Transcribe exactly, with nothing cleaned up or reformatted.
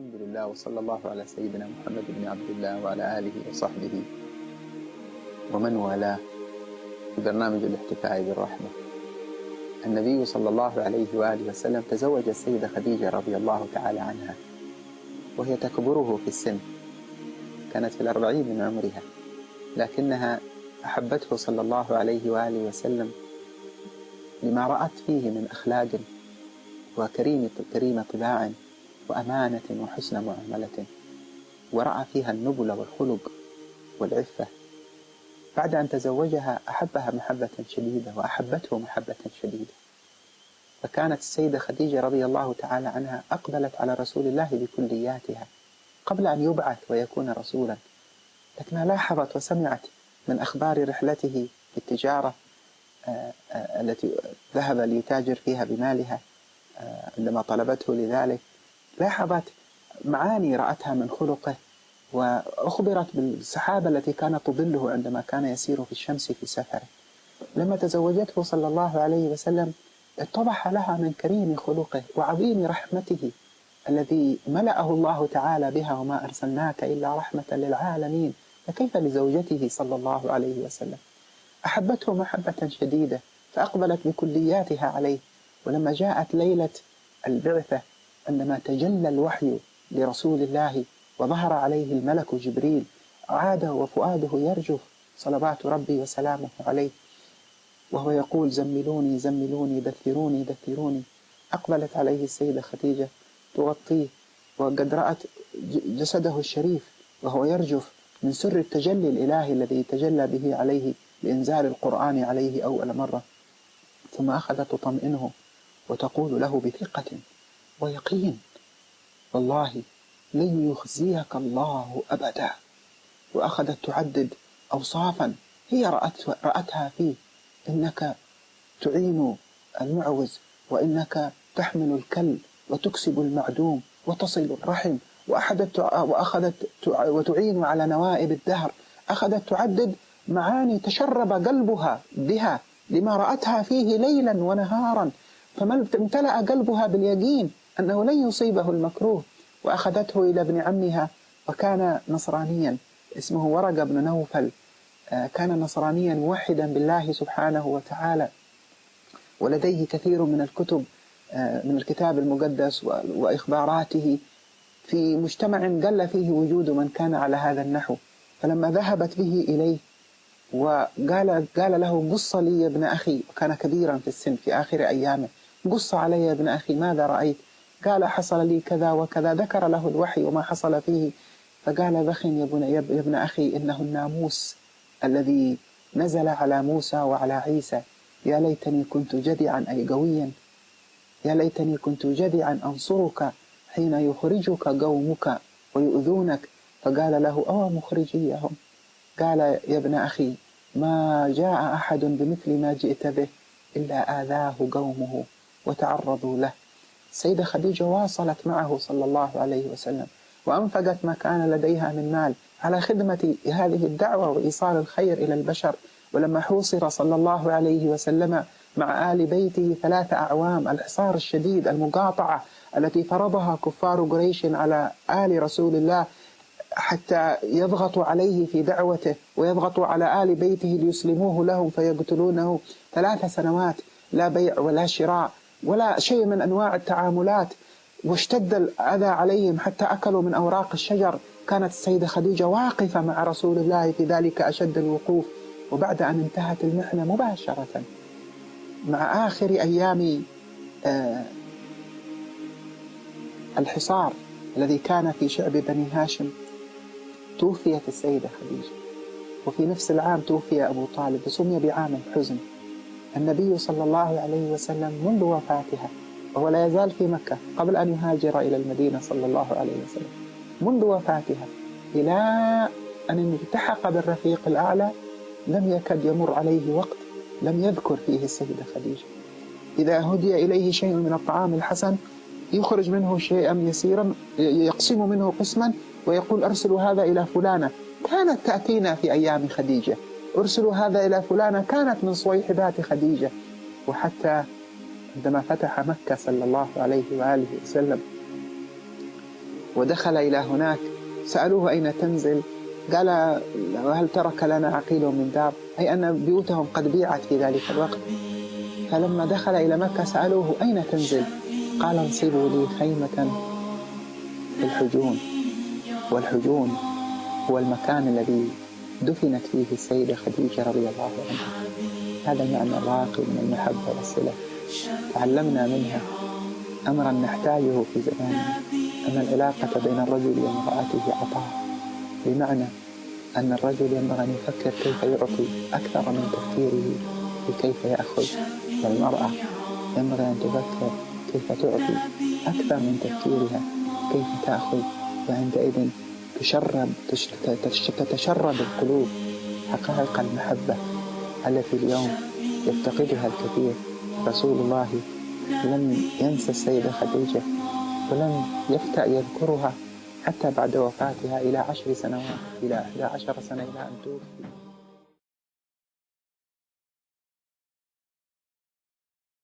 الحمد لله، وصلى الله على سيدنا محمد بن عبد الله وعلى آله وصحبه ومن والاه. في برنامج الاحتفاء بالرحمة، النبي صلى الله عليه وآله وسلم تزوج السيدة خديجة رضي الله تعالى عنها وهي تكبره في السن، كانت في الأربعين من عمرها، لكنها أحبته صلى الله عليه وآله وسلم لما رأت فيه من أخلاق وكريم كريم طباع وأمانة وحسن معاملة، ورأى فيها النبل والخلق والعفة. بعد أن تزوجها أحبها محبة شديدة وأحبته محبة شديدة، فكانت السيدة خديجة رضي الله تعالى عنها أقبلت على رسول الله بكلياتها قبل أن يبعث ويكون رسولا، لكنها لاحظت وسمعت من أخبار رحلته في التجارة، آه، آه، التي ذهب ليتاجر فيها بمالها، آه، عندما طلبته لذلك، لاحظت معاني رأتها من خلقه، وأخبرت بالسحابة التي كانت تظله عندما كان يسير في الشمس في سفره. لما تزوجته صلى الله عليه وسلم، اتضح لها من كريم خلقه وعظيم رحمته الذي ملأه الله تعالى بها: "وما أرسلناك إلا رحمة للعالمين". فكيف لزوجته صلى الله عليه وسلم؟ أحبته محبة شديدة، فأقبلت بكلياتها عليه. ولما جاءت ليلة البعثة، عندما تجلى الوحي لرسول الله وظهر عليه الملك جبريل، عاد وفؤاده يرجف، صلوات ربي وسلامه عليه، وهو يقول: "زملوني، زملوني، دثروني، دثروني". أقبلت عليه السيدة خديجة تغطيه، وقد رأت ج-، جسده الشريف وهو يرجف من سر التجلي الإلهي الذي تجلى به عليه لإنزال القرآن عليه أول مرة. ثم أخذت تطمئنه وتقول له بثقة ويقين: "والله لن يخزيك الله أبدا". وأخذت تعدد أوصافا هي رأت، رأتها فيه: "إنك تعين المعوز، وإنك تحمل الكل، وتكسب المعدوم، وتصل الرحم". وأحدت تع-، وأخذت تع-، وتعين على نوائب الدهر. أخذت تعدد معاني تشرب قلبها بها لما رأتها فيه ليلا ونهارا، فامتلأ قلبها باليقين أنه لن يصيبه المكروه. وأخذته إلى ابن عمها، وكان نصرانيا، اسمه ورقة بن نوفل. آه، كان نصرانيا موحدا بالله سبحانه وتعالى، ولديه كثير من الكتب، آه، من الكتاب المقدس و-، وإخباراته في مجتمع قل فيه وجود من كان على هذا النحو. فلما ذهبت به إليه وقال، قال له: "قص لي يا ابن أخي"، وكان كبيرا في السن في آخر أيامه، "قص علي يا ابن أخي، ماذا رأيت؟" قال: "حصل لي كذا وكذا"، ذكر له الوحي وما حصل فيه. فقال: "بخ يا ابن، يا اب-، يا ابن أخي، إنه الناموس الذي نزل على موسى وعلى عيسى. يا ليتني كنت جذعا"، أي قويا، "يا ليتني كنت جذعا أنصرك حين يخرجك قومك ويؤذونك". فقال له: "أو مخرجيهم؟" قال: "يا ابن أخي، ما جاء أحد بمثل ما جئت به إلا آذاه قومه وتعرضوا له". السيدة خديجة واصلت معه صلى الله عليه وسلم، وأنفقت ما كان لديها من مال على خدمة هذه الدعوة وإيصال الخير إلى البشر. ولما حوصر صلى الله عليه وسلم مع آل بيته ثلاث أعوام، الحصار الشديد، المقاطعة التي فرضها كفار قريش على آل رسول الله حتى يضغطوا عليه في دعوته، ويضغطوا على آل بيته ليسلموه لهم فيقتلونه، ثلاث سنوات لا بيع ولا شراء ولا شيء من أنواع التعاملات، واشتد الأذى عليهم حتى أكلوا من أوراق الشجر. كانت السيدة خديجة واقفة مع رسول الله في ذلك أشد الوقوف. وبعد أن انتهت المحنة مباشرة، مع آخر أيام، آه، الحصار الذي كان في شعب بني هاشم، توفيت السيدة خديجة، وفي نفس العام توفي أبو طالب، وسمي بعام الحزن. النبي صلى الله عليه وسلم منذ وفاتها وهو لا يزال في مكة قبل أن يهاجر إلى المدينة صلى الله عليه وسلم، منذ وفاتها إلى أن التحق بالرفيق الأعلى لم يكد يمر عليه وقت لم يذكر فيه السيدة خديجة. إذا هدي إليه شيء من الطعام الحسن يخرج منه شيئا يسيرا، ي-، يقسم منه قسما ويقول: "أرسلوا هذا إلى فلانة". كانت تأتينا في أيام خديجة: "أرسلوا هذا إلى فلانة"، كانت من صويحبات خديجة. وحتى عندما فتح مكة صلى الله عليه وآله وسلم، ودخل إلى هناك، سألوه: "أين تنزل؟" قال: "هل ترك لنا عقيل من دار؟" أي أن بيوتهم قد بيعت في ذلك الوقت. فلما دخل إلى مكة سألوه: "أين تنزل؟" قال: "انصبوا لي خيمة في الحجون"، والحجون هو المكان الذي دفنت فيه السيدة خديجة رضي الله عنها. هذا معنى راقي من المحبة والصلة، تعلمنا منها أمرا نحتاجه في زماننا، أن العلاقة بين الرجل وامرأته عطاء، بمعنى أن الرجل ينبغي أن يفكر كيف يعطي أكثر من تفكيره في كيف يأخذ، والمرأة ينبغي أن تفكر كيف تعطي أكثر من تفكيرها كيف تأخذ، وعندئذ تشرب، تش-، تش-، تتشرب القلوب. حقائق المحبة التي اليوم يفتقدها الكثير. رسول الله لم ينسى السيدة خديجة، ولم يفتأ يذكرها حتى بعد وفاتها إلى عشر سنوات، إلى إحدى عشر سنة، إلى أن توفي.